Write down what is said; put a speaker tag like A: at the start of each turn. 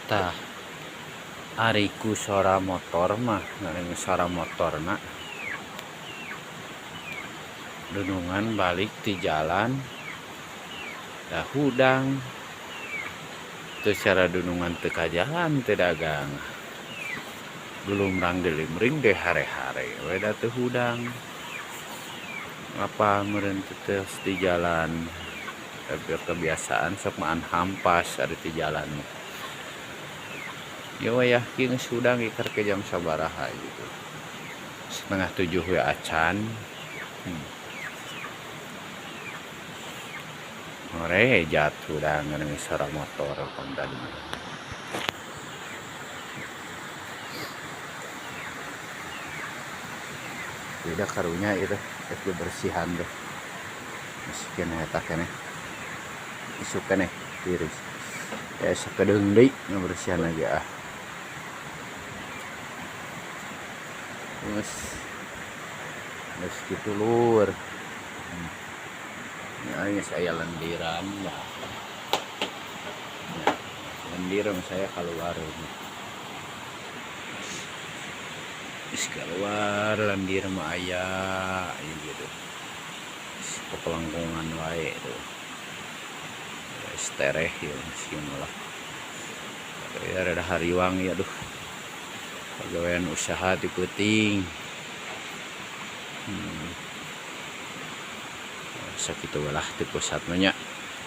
A: Tah, ari ku sora motor mah, sora motorna dunungan balik ti jalan da hudang. Teu cara dunungan teu ka jalan teu dagang. Gelumrang dilimring ge hare-hare we da teu hudang. Apa meureun teu di jalan. Kebiasaan sok maan hampas ari ti jalan mah. Ieu wayah kieu geus hudang ieu keur jam sabaraha gitu. 6.30 we acan. Ngorejat hudang ngan sora motor pan tadi mah. Beda karunya ieu teh rek dibersihan teh. Masih keneh eta keneh. Isuk keneh tiris. Ya sakedeung deui ngabersihan lagi ah. Geus geus kitu lur. Ya geus aya lendiran lah. Ya, lendir mah saya keluar ini. Geus keluar lendir mah aya ieu gitu. Geus pepelengkungan wae tuh. Geus tereh ieu sieun lah. Ya rada hariwang ya aduh. Pagawean usaha ti peuting. Sakitu lah ti pusat mah nya.